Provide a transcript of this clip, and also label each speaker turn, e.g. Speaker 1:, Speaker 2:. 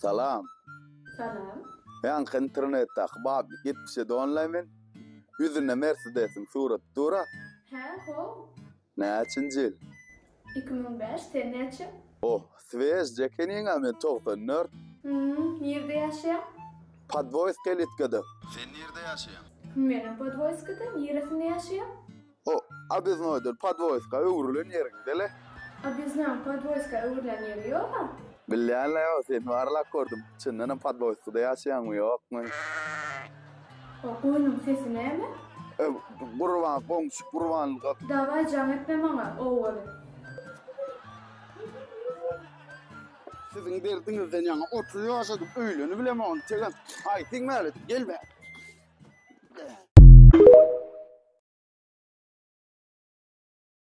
Speaker 1: Salam.
Speaker 2: Salam.
Speaker 1: Ýaňky internetdäki babnik 77 onlaý men. Ýüzünde Mersedesiň suraty dur-a.
Speaker 2: Hä, how.
Speaker 1: Näçinji ýyl?
Speaker 2: 2005, sen näçe?
Speaker 1: Oh, svežje ekeniň-ä men 94.
Speaker 2: Hum, nirde ýaşaýaň?
Speaker 1: Podwoýsk elitkada. Sen nirde ýaşaýaň?
Speaker 2: Menem Podwoýskada, niresinde ýaşaýaň?
Speaker 1: O, Obýaznoýdan Podwoýska öwrülen ýeriňde-le.
Speaker 2: Obýaznoýyň Podwoýska öwrülen ýeri ýog-a.
Speaker 1: Bilýän-le, ýok, seni barlap gördüm. Çyndanam Podwoýskada ýaşaýaňmy, ýokmy?
Speaker 2: O goýnuň sesi näme?
Speaker 1: E, Gurban, goňşy Gurbanlyga.
Speaker 2: Dawaý jaň etme maňa, owaly.
Speaker 1: Siziň derdiňizden ýaňa 30 ýaşadym, öýlenibilemok, tegem aýtyn bäri, gelme.